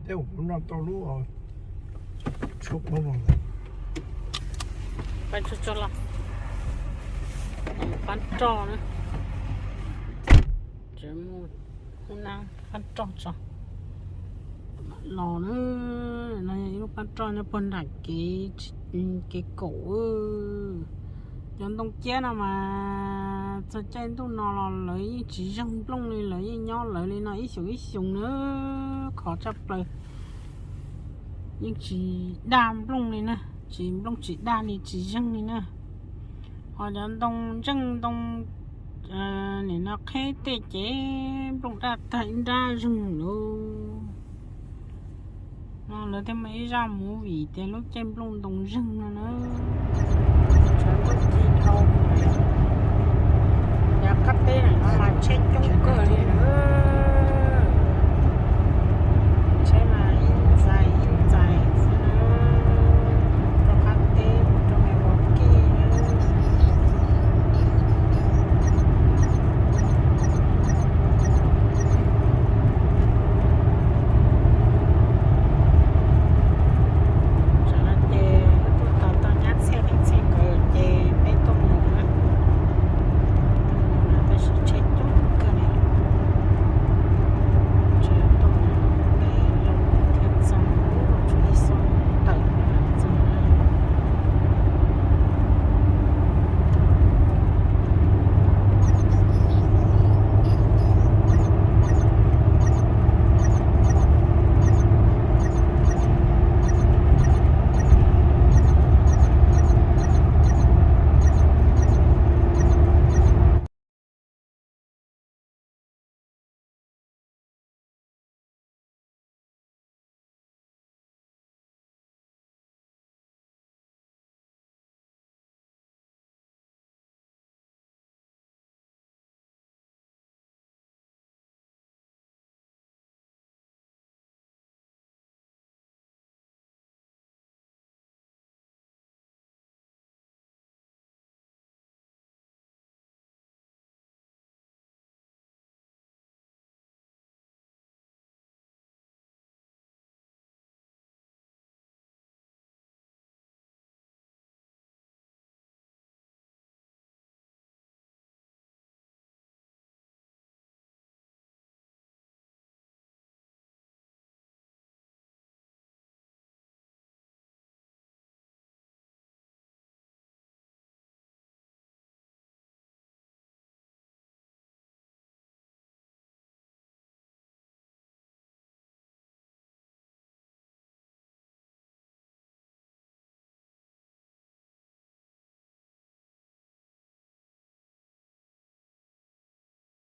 Peb ua kuv noj tau lub tshuaj poob no. Pab tso los, pab roj na. Tseem mus hub nab pab roj tso. Los na, no yog ib lub pab roj nyob puag nram kev, kev kaum. Cov ntoo ciab no mas txog caij ntuj no los lawv yeej tsis zeeg nplooj li, lawv yeej nyob lawv li no ib xyoos ib xyoos na, khov tshaj plaws. Yeej tsis daj nplooj li na, tsis nplooj tsis daj li tsis zeeg li na. Ho cov ntoo ntseej ntoo nim no qheb tej ces nplooj daj tag ib nrab zeeg lawm. No lawv thiaj muaj ib zaj movie tias lub caij nplooj ntoo zeeg no na. Tshav ntuj ci dhau. Yav qab teb no mas tsheb coob kawg li na.